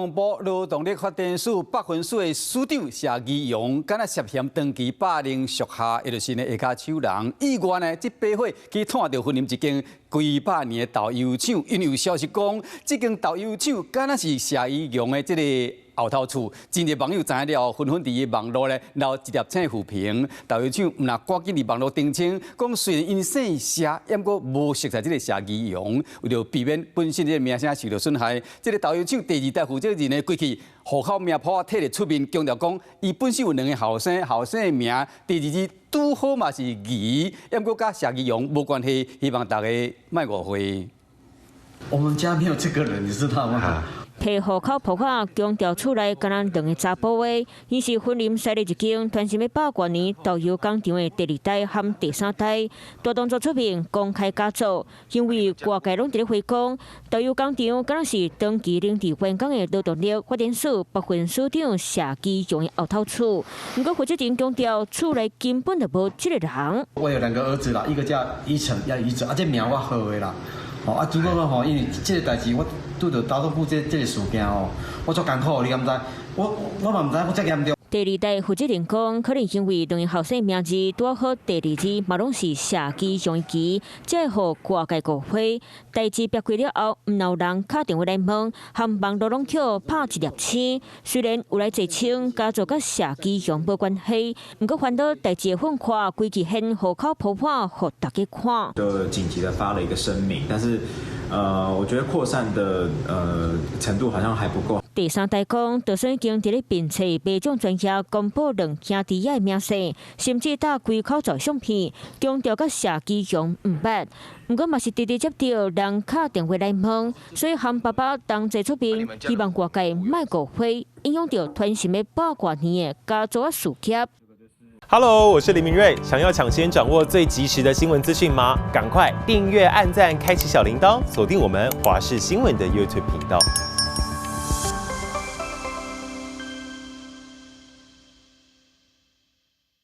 部勞動力發展署北分署的署長謝宜容，敢若涉嫌長期霸凌屬下，也就是呢下跤手人。意外呢，這把火去湠著雲林一間幾百年的豆油廠，因為有消息講，這間豆油廠敢若是謝宜容的這个後頭厝。真濟網友知影了，紛紛佇網路咧留一粒星負評。豆油廠毋但趕緊佇網路澄清，講雖然𪜶姓謝，毋過無熟似這个謝宜容。為著避免本身這个名聲受著損害，這个豆油廠第二代負責人呢，過去戶口名簿摕來出面強調講，伊本身有兩个後生，後生的名第二字拄好嘛是宜，毋過佮謝宜容無關係，希望大家莫誤會。我們家沒有這個人，你知道嗎？提戶口簿仔強調厝內敢若兩个查埔的，伊是雲林西里一間傳承欲百外年豆油工廠的第二代和第三代，大動作出面公開家族，因為外界攏佇咧回講，豆油工廠敢若是長期領治員工的勞動力發展署北分署長謝宜容的後頭厝，毋過負責人強調，厝內根本就無這个人。我有兩個兒子啦，一個叫宜成，叫宜哲，啊，這名我號的啦。吼啊，主要講吼，因為這个代誌我拄著交通部這个事件吼，我足艱苦，你敢知？我嘛毋知影這嚴重。第二代負責人講，可能因為兩个後生名字拄好第二字嘛攏是謝宜容的宜，才會予外界誤會。代誌煏開了後，毋有人敲電話來問，和網路攏予拍一粒星。雖然有來澄清家族佮謝宜容無關係，毋過翻到代誌的粉塊，規氣現戶口簿仔予大家看。就緊急的發了一個聲明，但是，我覺得擴散的程度好像還不夠。第三代講，就算已經佇咧鞭策民眾專業公布兩兄弟仔的名姓，甚至搭規口罩相片，強調佮謝宜容毋捌。毋過嘛是直直接到人敲電話來問，所以和爸爸同齊出面，希望外界莫誤會，影響著傳承欲百外年的家族事業。 Hello，我是林明瑞，想要搶先掌握最及時的新聞資訊嗎？趕快訂閱、按讚、開啟小鈴鐺，鎖定我們華視新聞的 YouTube 頻道。